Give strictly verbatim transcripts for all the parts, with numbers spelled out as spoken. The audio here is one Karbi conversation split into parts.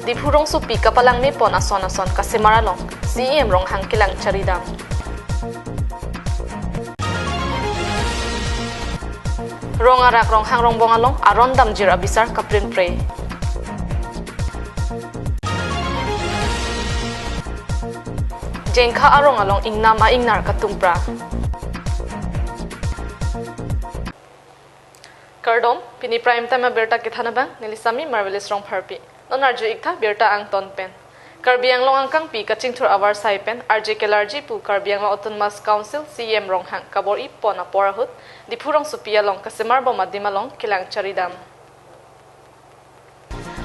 Diphu rongsopi kapalangme pon ason ason kasemar along C E M Ronghang kelang charidam. Rong arak Ronghang Rongbong along aron damjir abisar kaprinpre. Jengkha arong along ingnam a-ingnar katumpra. Kardom, pini Prime Time abirta kethan abang, neli Sami Marvelous Rongpharpi. Non arju-ik tha birta angton pen. Karbi Anglong angkangpi kachingthur avarsai pen arje kelarji pu Karbi Anglong Autonomous Council C E M Ronghang kabor-i pon apor ahut, Diphu rongsopi along kasemar bom adim along kelang charidam.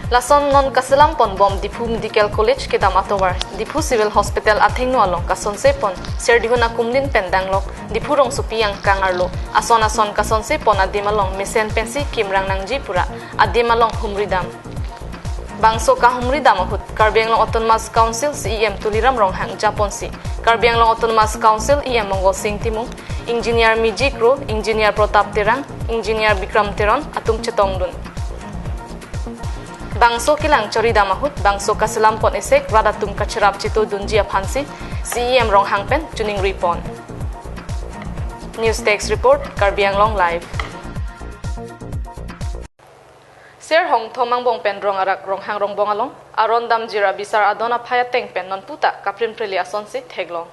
Lason non kaselam pon bom Diphu Medical College kedam atovar, Diphu Civil Hospital athengno along kasonse pon, Serdihun akumlin pen danglok Diphu rongsopi angkang arlo ason ason kasonse pon adim along mesen pensi kimrang nangji pura adim along humridam. Bangso kahumridam ahut Karbi Anglong Autonomous Council C E M Tuliram Ronghang japonsi Karbi Anglong Autonomous Council E M Mongal Sing Timung, Engineer Miji Kro, Engineer Protap Terang, Engineer Bikram Teron atum chetongdun. Bangso kelang charidam ahut bangso kaselam pon esek rat atum kacherap chitodunji aphansi C E M Ronghang pen choningri pon. News Desk Report, Karbi Anglong Live. Ser hongthom angbong pen rong arak Ronghang Rongbong along aron damjir abisar adon aphai ateng pen non puta kaprinprele asonsi theklong.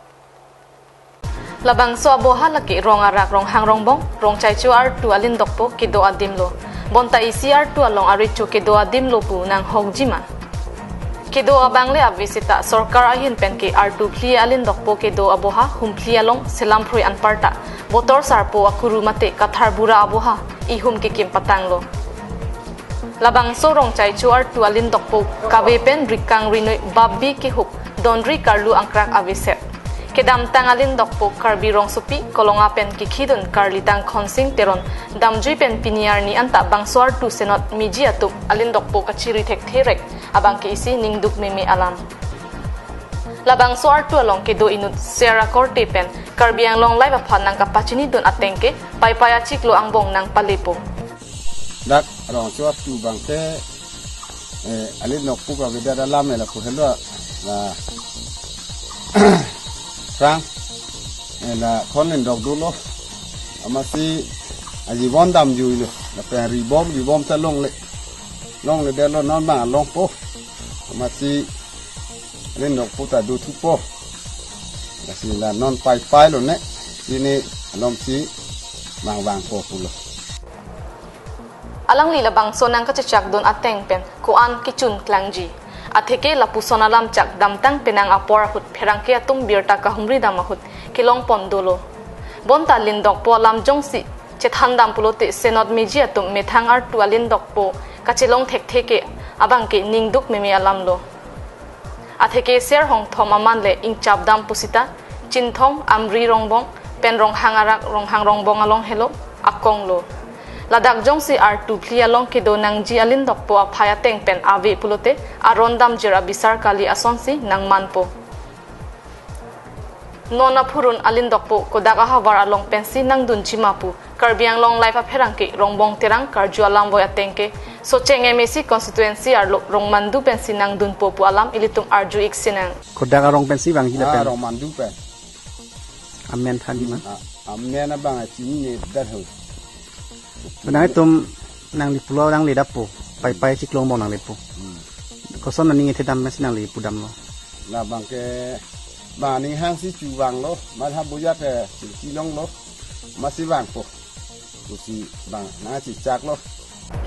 Labangso aboha lake rong arak Ronghang Rongbong, Rongchaicho artu alindokpo kedo adimlo. Bonta isi artu along arecho kedo adimlo pu nanghokjima. Kedo abangle ave seta sorkar ahin pen ke artu phli alindokpo kedo aboha humphli along selam phrui anparta botor sarpo akuru mate kathar bura aboha ihum kekim patanglo. Labangso Rongchaicho artu alindokpo kave pen rikang rinoi babi kehup donri karlu angkrak aveset. Kedamtang alindokpo Karbi rongsopi Kolonga pen kikhidun karli Tangkhonsing Teron damjui pen pini arni anta bangso artu senot miji atum alindokpo kachiri thekthe rek abangke isi ningduk meme alam. Labangso artu along kedo inut ser akorte pen Karbi Anglong Live aphan nangkapachinidun ateng ke Paipai achiklo angbong nangpalepo. Dak Rongchaicho artu abangke, eh, alindokpo kave dak alam ela pu helo la prang, eh, la khon lindok dolo. Amatsi ajibon damjuilo. Lapen ribom ribom ta longle. Longle detlo non bang longpo. Amatsi alindokpo ta dothupo. Lasi la non Paipai lone. Pini alomsi bang vangpo pulo. Alangli labangso nangkachechakdun ateng pen ko-an kechun klangji. Atheke lapuson alam chak damtang penang apor ahut pherangke atum birta kahumridam ahut kelongpon dolo. Bonta lindokpo alam jongsi chethandam pulote senot miji atum methang artu alindokpo kachelong thekthe ke abangke ningduk meme alamlo. Atheke ser hongthom aman le ingchapdam pusita Chinthong Amri Rongbong pen Ronghang arak Ronghang Rongbong along helo akonglo. Ladak jongsi artu phli along kedo nangji alindokpo aphai ateng pen ave pulote aron damjir abisar kali asonsi nangmanpo. Non aphurun alindokpo kodak ahavar along pensi nangdunjima pu Karbi Anglong Live apherangke Rongbong Terang karju alam voi ateng ke Socheng M A C constituency arlo Rongmandu pensi nangdunpo pu alam ilitum arju-ik sinang. Kodak arong pensi vangji lapen? Ah, Rongmandu pen. Amen thanji ma? Ah, amen abang achinine dak ho. Nangtum nangli pulo nangli dapo, Paipai achiklo angbong nanglipo. Hmm. Koson aning ithedam pensi nangli pudamlo? Labangke bang aning hangsi chuvanglo, mat ha boya ke chilonglo, amatsi vangpo. Pusi bang nangchechaklo.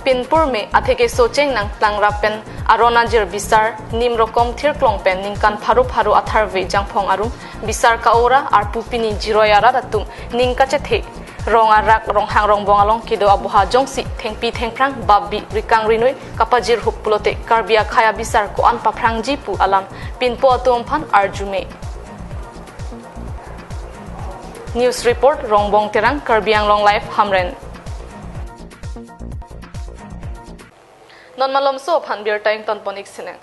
Pinpur me atheke Socheng nangplangrap pen aron ajir bisar nim rokom thirklong pen ningkan pharo pharo atharve Jangphong arum bisar ka-ora arpu pini jiroi arat atum ning kachethe rong arak Ronghang Rongbong along kedo aboha jongsi thengpi thengphrang babi rikang rinoi kapajirhup pulote Karbi akhei abisar ko-an paphrangji pu alam pinpo atum aphan arjume. News report, Rongbong Terang, Karbi Anglong Live, Hamren. Non malomso aphan birta ingtonpon-ik sinang.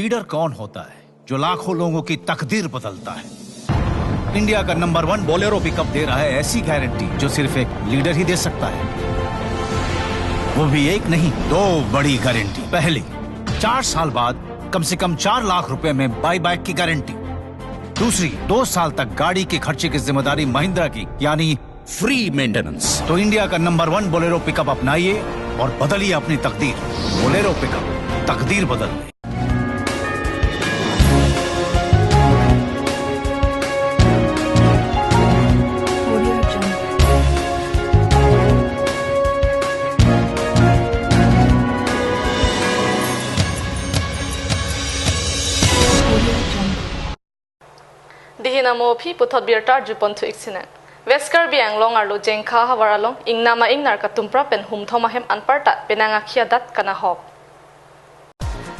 Leader कौन होता है जो लाखों लोगों की तकदीर बदलता है? इंडिया का नंबर वन बोलेरो पिकअप दे रहा है ऐसी गारंटी जो सिर्फ एक लीडर ही दे सकता है। वो भी एक नहीं, दो बड़ी गारंटी। पहली, चार साल बाद कम से कम चार लाख रुपए में बाईबैक की गारंटी। दूसरी, दो साल तक गाड़ी के खर्चे की जिम्मेदारी महिंद्रा की, यानी फ्री मेंटेनेंस। तो इंडिया का नंबर वन बोलेरो पिकअप अपनाइए और बदलिए अपनी तकदीर। बोलेरो पिकअप, तकदीर बदल दे। Dihin amo aphi puthot birta arjupon thu-ik sinang. West Karbi Anglong arlo Jengkha ahavar along ingnam a-ingnar katumpra pen humthom ahem anparta penang akhia dat kanahok.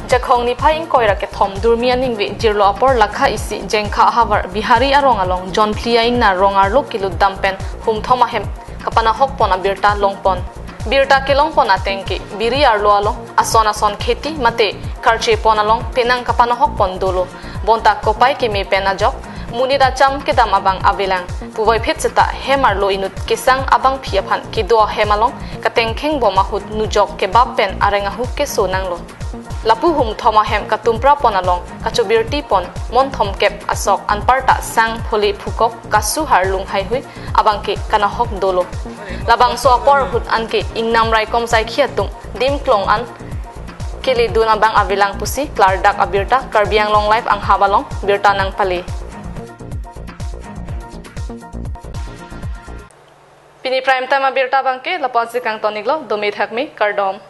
Jakhong niphai ingkoi ra kethom durmi aningve jirlo apor lakha isi Jengkha ahavar Bihari arong along jonphli a-ingnar rong arlo kelutdam pen humthom ahem kapanahokpon abirta longpon. Birta kelongpon ateng ke biri arlo along ason ason kheti mate karchepon along penang kapanahokpon dolo. Bonta kopai keme pen ajok monit acham kedam abang avelang. Puvoiphit seta hem arlo inut kesang abangphi aphan kedo ahem along katengkhengbom ahut nujok kebap pen areng ahu keso nanglo. Lapu humthom ahem katumprapon along kachobirtipon monthom kep asok anparta sang phole phukok kasu harlung haihui abangke kanahok dolo. Labangso apor ahut anke ingnam raikom saikhi atum dim klong an keledun abang avelang pusi klardak abirta Karbi Anglong Live anghap along birta nangpale. Pini prime time abirta abangke lapu-ansi kangton-iklo, dome thakme, kardom.